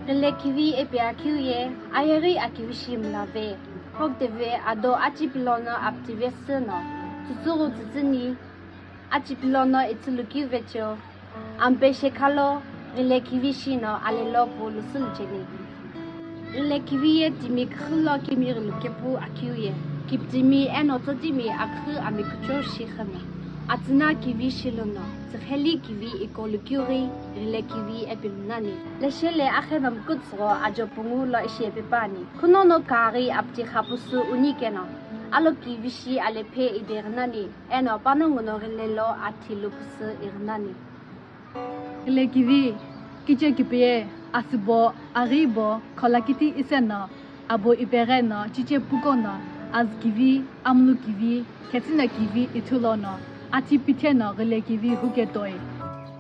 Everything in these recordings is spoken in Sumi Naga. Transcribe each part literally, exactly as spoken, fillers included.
Ghile kivi ipi akeu ye, ayeghi akivi shi mlave, hogteve ado achipi lono aptive sü no, tsutsüghu tsütsüni, achipi lono itsülukeu vecheo, ampe shekhalo, ghile kivi shi no alelo pu lusü lucheni. Ghile kivi ye timi küxü lo kemi ghilu kepu akeu ye, kiptimi eno tsotimi aküxü ami kuchou shi khami, atsüna kivi shi lono, tsükheli kivi ikolu keu ghi, ghile kivi ipi mnani. Leshele akheno mkutsügho ajo pungu lo ishi ipi pani. Khunono kaghi apti khapusu uni keno, alo kivi shi alephe ideghi nani, eno panongu no ghile lo athi lupusü ighi nani. Ghile kivi, kiche kipiye, asübo, aghibo, kholakiti iseno, abo ipeghe no, chiche puko no, azü kivi, amlu kivi, khetsüna kivi ithu lono, athi pithe no ghile kivi huke toi.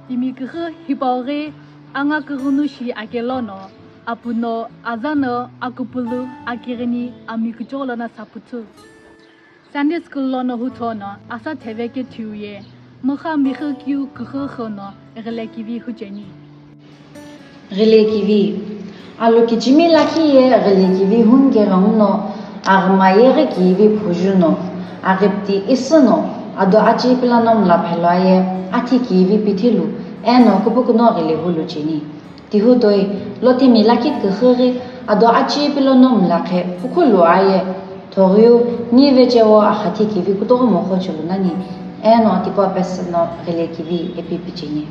Timi küxü hipau ghi, anga küghünu shi ake lono, apuno, azano, akupulu, akighini, ami kuchou lono saputhu. Sunday school lono huthono asa theve kethiu ye, mükha mixü kiu küxü xü no ghile kivi hucheni. Ghile kivi. Alo kichimi lakhi ye ghile kivi hunke ghenguno, aghima yeghi kivi phuju no, aghipti isü no, ado achipi lono mla phelo aye, athi kivi pithilu, eno kupukuno ghile hulu cheni. Tihu toi, lo timi lakhi küxü ghi, ado achipi lono mlakhe, phukhulu aye, thoghiu, ni vecheo axathi kivi kutomo qo chulu nani, eno tipau pesü no ghile kivi ipi picheni.